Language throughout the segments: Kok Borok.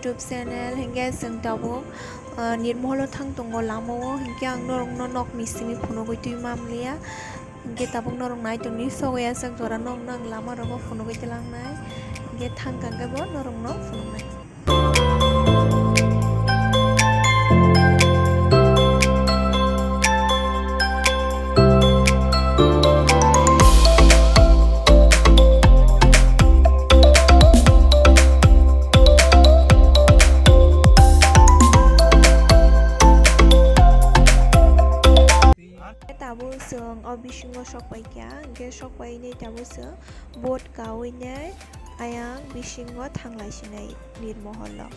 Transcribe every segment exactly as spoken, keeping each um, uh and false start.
YouTube channel, hinkhe chwng tabuk, ah, Nirmoholo thang tongo lamao, hinkhe ang norokno nokni simi phunugwi twi mamliya. Hinkhe tabuk norok nai tongdi, sogo yasakjora nokno ang lama rogo phunugwi twlangnai. Hinkhe thang kha khe bo norokno phunuknai. Tabuk chwng o bisingo sok paikha, hinkhe sok painai tabuk chwng boat kawi nai ayang bisingo thanglai sinai Nirmoholo.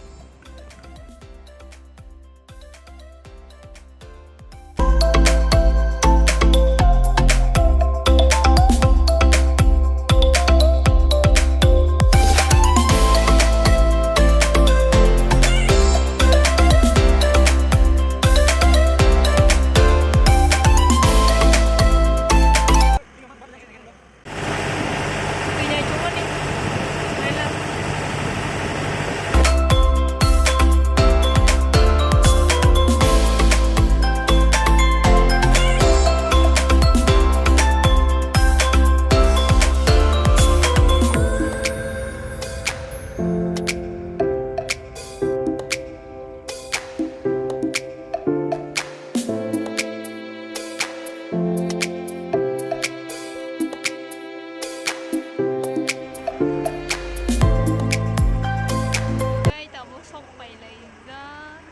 Tei tabuk sok pai laijak.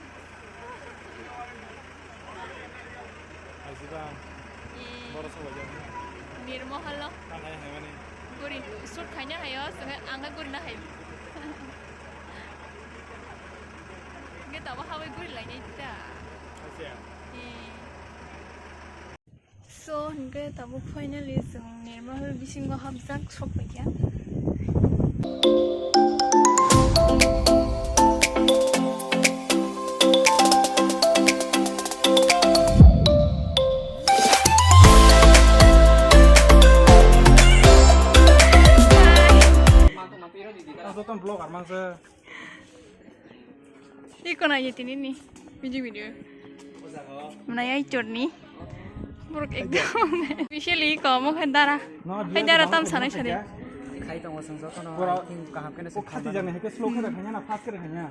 Ajiba. Ee. Boro sok bai jak. Nirmoholo. Tang hai hai mani. Guri shoot khaina hayo, sokhe ang guri na hai. Ge tabo habai guri lainai ta. Acha. Ee. So, hinkhe tabuk finally chwng Nirmohol bisingo hapjak, sok paikha. Joto vlogger mangsa. Iko na ye tini ni music video. Mwnai ai chorni. Borok ekdom. Officially ko mo khan dara. Ai dara tam sanai sade. Khai tongo song joto no. Pura I think kaham kene o khati jani heke slow khe khanya na fast khe khanya.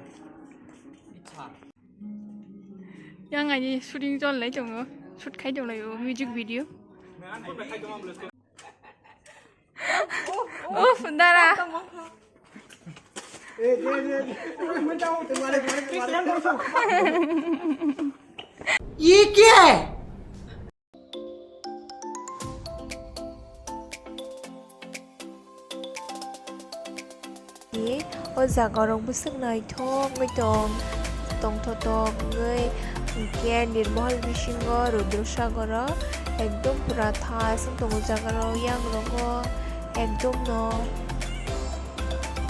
Yang ai shooting chol lai tongo. Shoot khai tong lai o music video. Uff, dara. ये क्या है? O jaga rok bwswk naithok wngwi tong, tongthotok wngwi, hinkhe Nirmohol bisingo Rudrosagoro ekdom pura thas wng tongo jaga rok, yang rogo ekdom no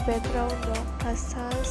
background rok thas thas.